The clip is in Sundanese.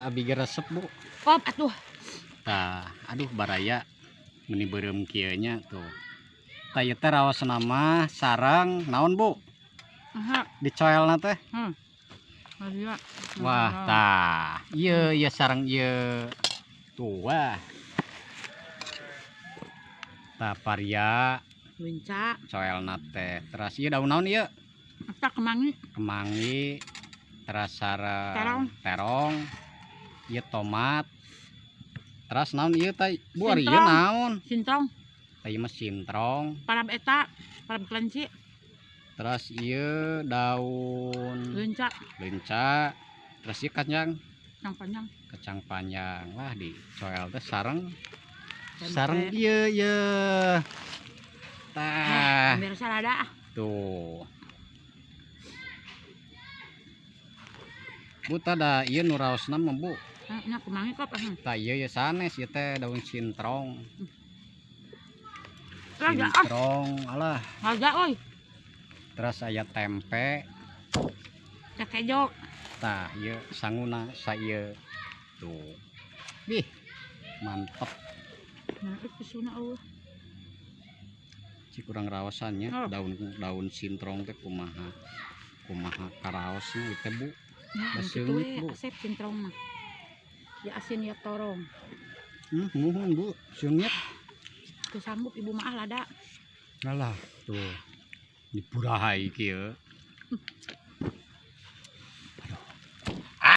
Abi ge resep, Bu. Pop atuh. Tah, aduh baraya meni beureum kieu nya tuh. Tah ieu teh raosna mah sareng naon, Bu? Aha. Dicoelna teh. Iya. Wah, tah. Ieu ieu sareng ieu. Tuh, wah. Tah paria Leunca. Coelna teh. Teras ieu daun naon ieu? Eta kemangi. Kemangi. Teras sareng terong. Terong. Ieu tomat. Teras naon ieu teh? Bu, ari ieu Sintrong. Naon? Sintrong. Tah ieu mah sintrong. Parab eta, parab kelenci. Teras ieu daun Leunca. Leunca. Terus ieu kacang. Kacang panjang. Kacang panjang. Wah, dicoel teh sareng Tempe. Sareng ieu ieu. Tah. Biar salada ah. Tuh. Bu, tada ieu nu raosna mah, Bu. Nya kemangi kok. Tah ieu ieu sanes ieu teh daun sintrong. Raja, ah. Sintrong, alah. Raja euy. Terus aya tempe. Teh kejo. Tah ieu sanguna sa ieu. Tuh. Bih. Mantep. Nah, itu suna eueuh. Cik kurang raosannya Oh. daun daun sintrong teh kumaha kumaha karaosna ieu teh, Bu. Ya, Da gitu seungit, we, Bu. Asep sintrong mah. Ya asin ya torong. Muhun, Bu, seungit. Teu sanggup ibu mah ah lada. Alah, tuh. Dipurahai kieu.